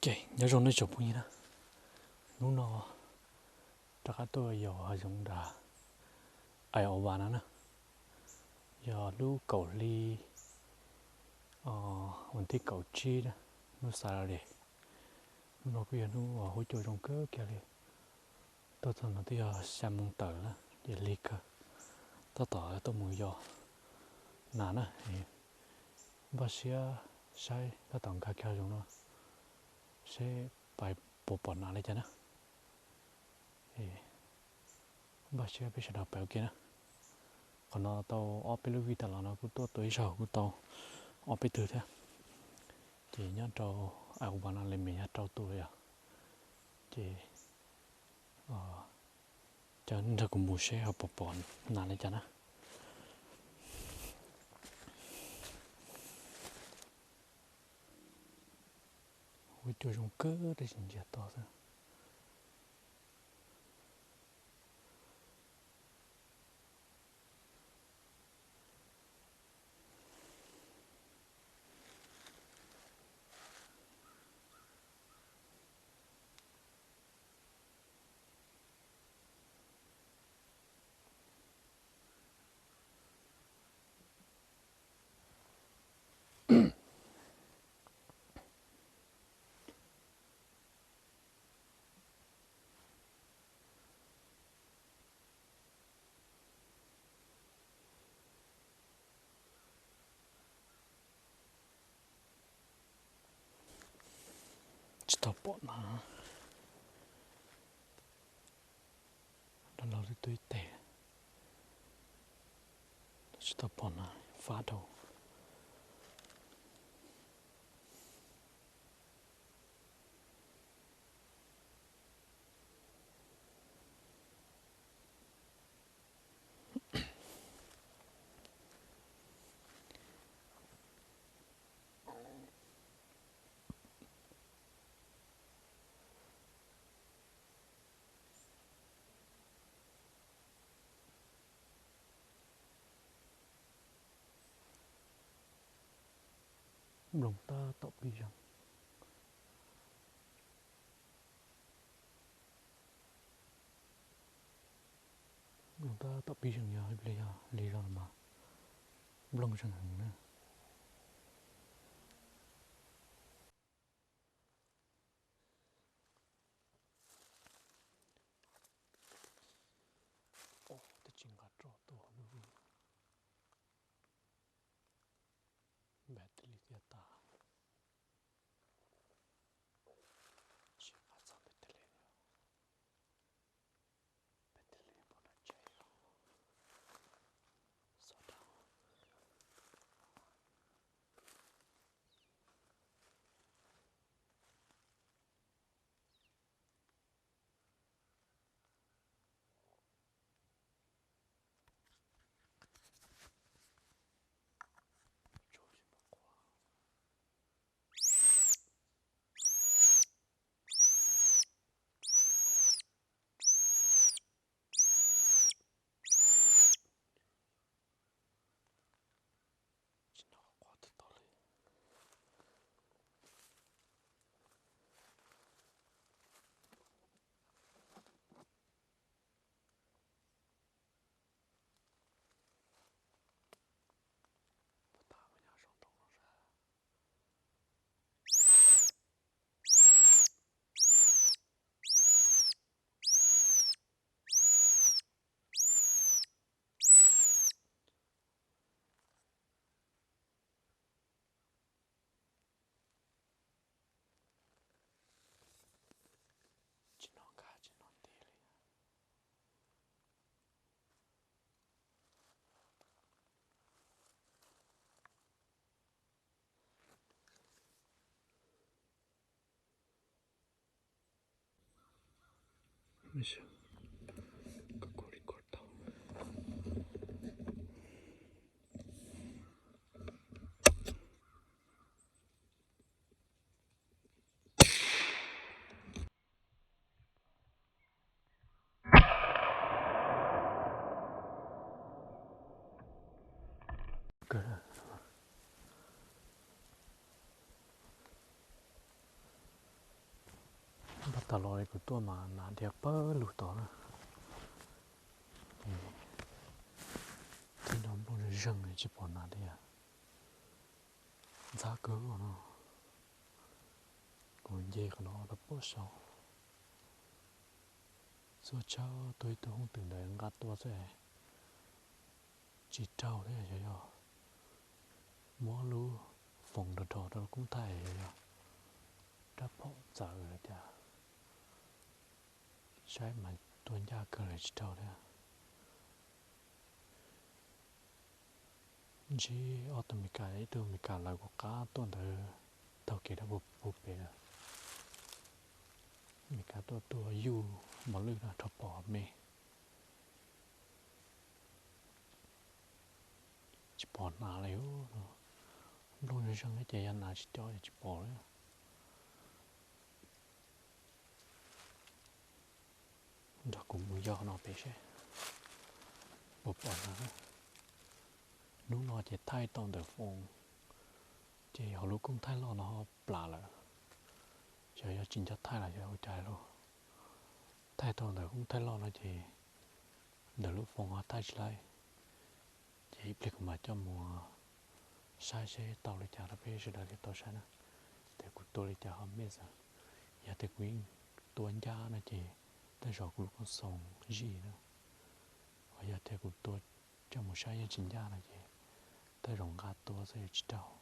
Nyob zoo nej tsoom phooj ywg na, hnub no rov qab tuaj yos hav zoov nram Iowa no na, yog lub kaum hli, vas thib kaum tsib na, hnub Saturday. Hnub no kuj yog hnub uas huab cua zoo kawg kiag li. Tuaj txog no twb yog xya moo tawm na, ces lig kawg, tab tom tuaj mus yos nas na. Npaj siab saib tab tom nkag kiag hav zoov no seb pais puas pom nas li cas na. Npaj siab peb sawv daws pais ua ke na. Qhov no tau ob peb lub vij tas los no kuj tuaj tua ib zaug kuj tau ob peb tug thiab. Ces nyob rau Iowa no li mas yog rau tus yom. Ces coj nej nrog kuv mus seb ho puas pom nas li cas na. Huab cua zoo kawg tab sis ntsiag to xwb. Tsis tau pom nas. Dab laug twb tuag ib teg, tsis tau pom nas fab rau. Nplooj tab tom pib zeeg. Nplooj tab tom pib zeeg, yog ib pliag yog lig zog los mas nplooj zeeg heev na. Twb tsis nqa roj tuaj, battery tiaj tas. Tsis nqa txog battery li. Battery nyob pem no tsev os. Xov dab. Tsis noj qab quaj twb tau li. Puas tas mas nyob saum ntoo no sas. Tsis noj nkag tsis noj nti li. Tag los li kuv tuaj mas nas dhia pawg lug tod na. Tib no nplooj zeeg zeeg tsis pom nas li. Ntxhab kawg no. Kuv nce qhov no rau pem saud. Txhua tsav tuaj ib tug hooj twm ntawd nqa tua xwb. Tsis raug thiab, yog yog muab lub foos rog rog rau lub koob thaij, yog yog rab phom txawv lawm cas. Saib mas tua ncaj kawg lawm tsis raug thiab. Ntsib ob tug Meskas, ib tug Meskas lawv kuv qab tuaj ntawd taug kev rau puag pem lawm. Meskas tuaj tua yuj mos lwj no rho pom me. Tsis pom nas li. Nplooj zeeg zeeg ces yog nas tsis co ces tsis pom li. Nrog kuv mus yog no pem seb puas pom nas. Hnub no ces thaij tau ntawm foos, ces yog lub koob thaij loj no ho plam lawm. Xyov yog tsis nco thaij los yog ua cas lauj. Thaij tau ntawm koob thaij loj no ces ntawm lub foos ho thaij tsis laib. Ces ib pliag kuv mam coj mus saib seb tau li cas rau peb sawv daws thiaj tau saib na. Tias kuv tua li cas ho miss xwb. Yog tias kuv yeej tua ncaj no ces tej zaum kuv lub koob xoos zij na. Ho yog tias kuv tua coj mus saib yeej tsis ncaj no ces tej zaum nqa tua xwb yuav tsis raug.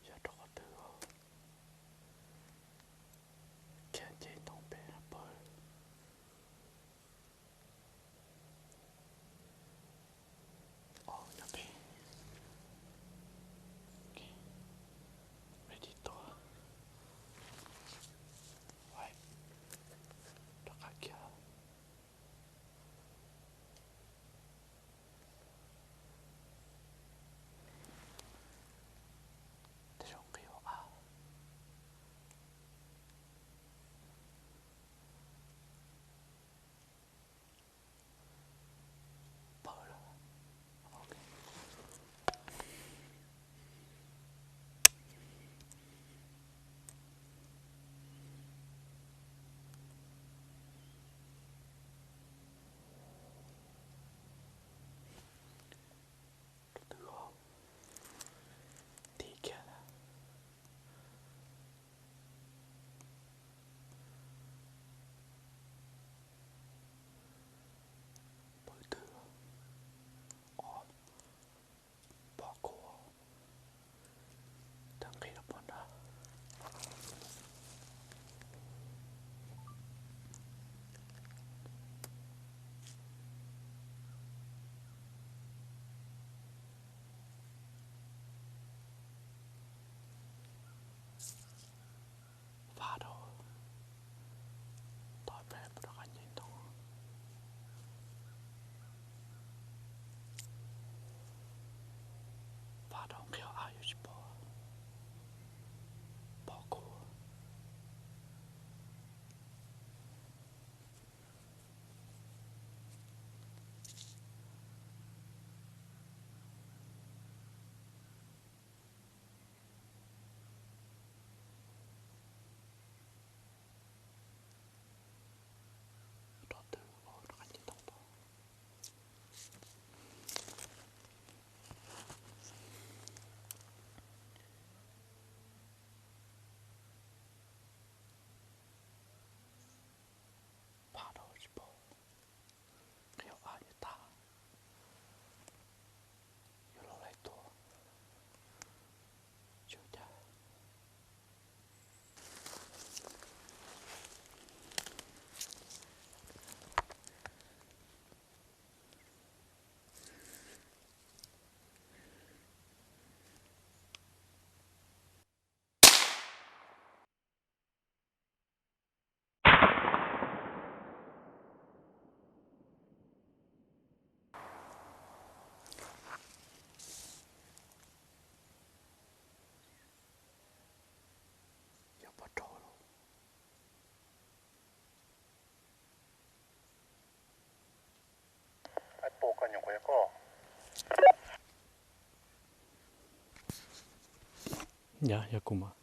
Yog rau qhov twg, khiav nce ntoo pem pawg. Ob nyob pem. Ready tua. Yog, yog kuv mas.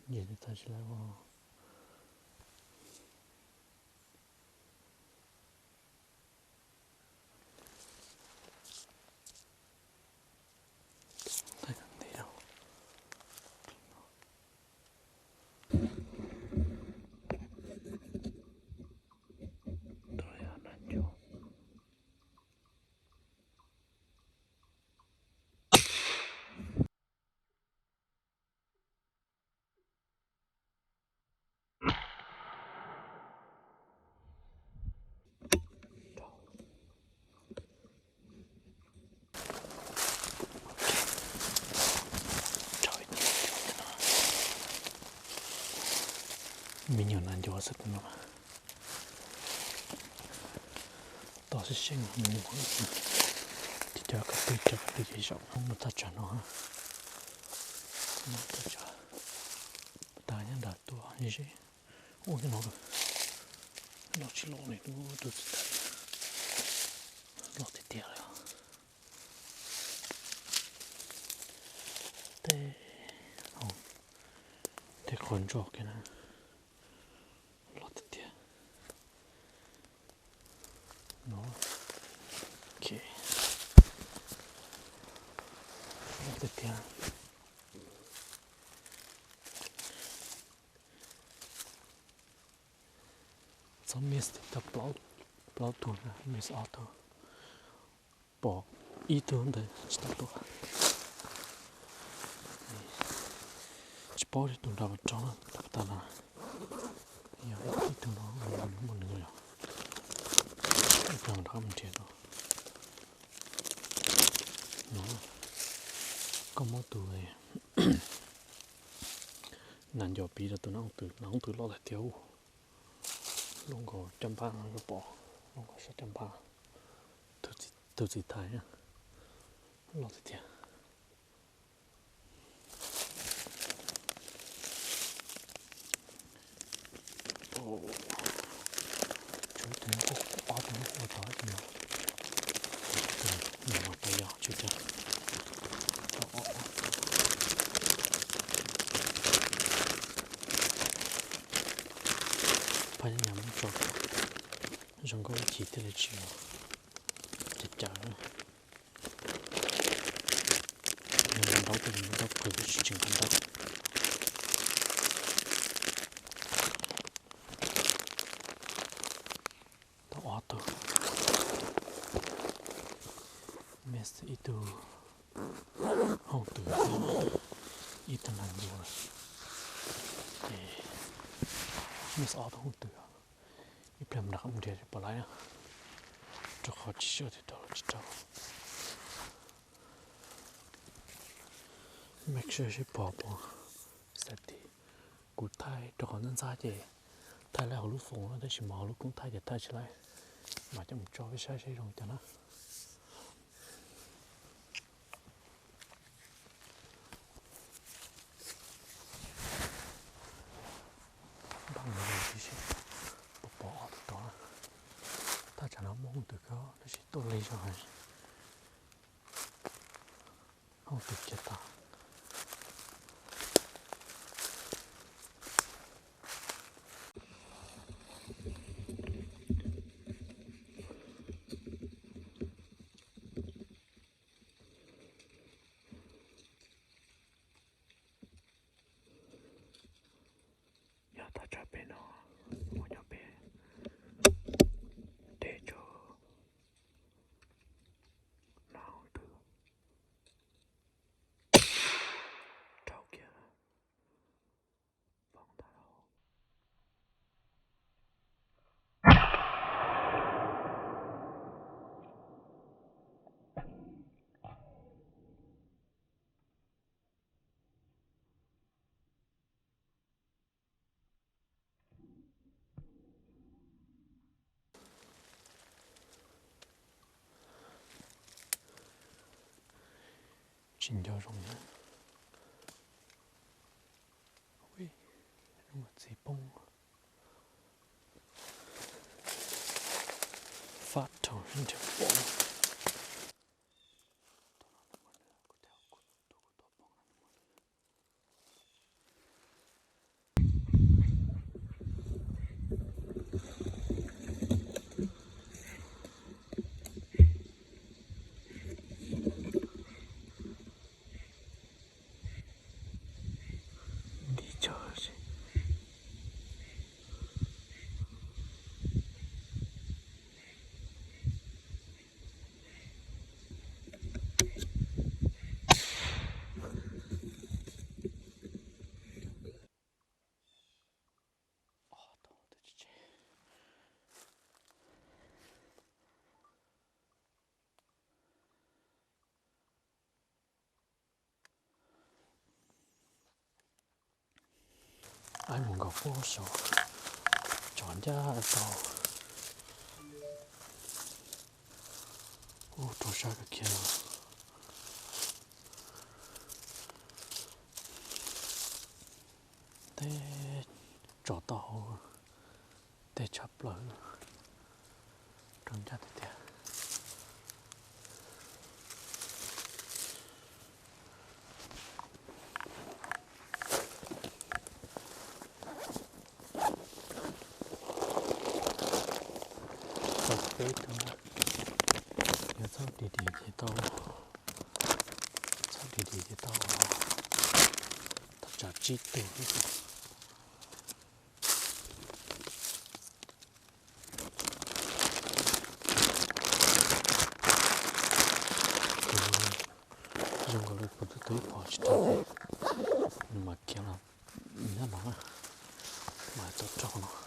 Nce tsis tau tsis lawm os. Me nyuam nas ncuav xwb no. Tau sib seem me nyuam, cov cov qab twg cov qab twg ces zaum mus thaj tsam no. Thaj tsam tas nyob nram tuaj ze. Ua no los tsis los li, tus txiv tais los tiag tiag li. Tej, tej qhov ntsos kiag na, los tiag tiag. No, ok, los tiag tiag. Txog miss tau plaub tug na, miss ob tug. Pom ib tug ntawd tsis tau tuaj. Tsis paub tus nram puas raug na, tab tom no. Yog ib tug no muaj nws yog, ib tug nrov mus nrhiav no. No, koj muab tus nas ncuav piv rau tus nas hooj twm, nas hooj twm loj tiag tiag. Loj nkaus caj npab no, pom loj nkaus sab caj npab. Tus txiv tais loj tiag tiag. Tshuav ib tug, ob tug ua tod ib tug no. Tus no pab yog tshuav cov, phab nyaj muab tso zoo nkauj ib chim thiaj li tsis cav cav. Yog ntaub tes ntaub qhwv tsis tseem ntaub. Tau ob tug. Miss ib tug hooj twm, ib tug nas ncuav, ces miss ob tug hooj twm. Ib pliag mam rov qab mus nrhiav seb puas laib na, rau qhov tsis sure tias raug los tsis raug. Make sure seb pom puas safety. Kuv thaij rau qhov ntxhab ntxhab ces thaij lawm hauv lub foos no, tab sis mas hauv lub koob thaij ces thaij tsis laib. Mam coj mus tso peb saib seb zoo cas na. Npaj mus tib si, pom pom ob tug tod. Thaj tsam no muaj hooj twm kawg tab sis tuaj lig zog heev. Hooj twm kiag tag. Yog thaj tsam pem no, ua nyob pem, deb tso, nas hooj twm. Tsis nco zoo na. Ui, zoo txiv poob. Fab rau nrhiav pom. Nti cog si. Aib mus nkaus puag saum, tso ncaj tau. Ub, rau sab kawg kiag. Tej tso tau hauv tej tshaj plaws, rau ncaj tiag tiag. Tau peb tug na, yog txhob dim dim ces tau, txhob dim dim ces tau, thaj tsam tsib tug xwb. Zoo nkaus li kuv tus tub ib phom tsis raug, nws mam khiav los nyob no na, mas tau raug no.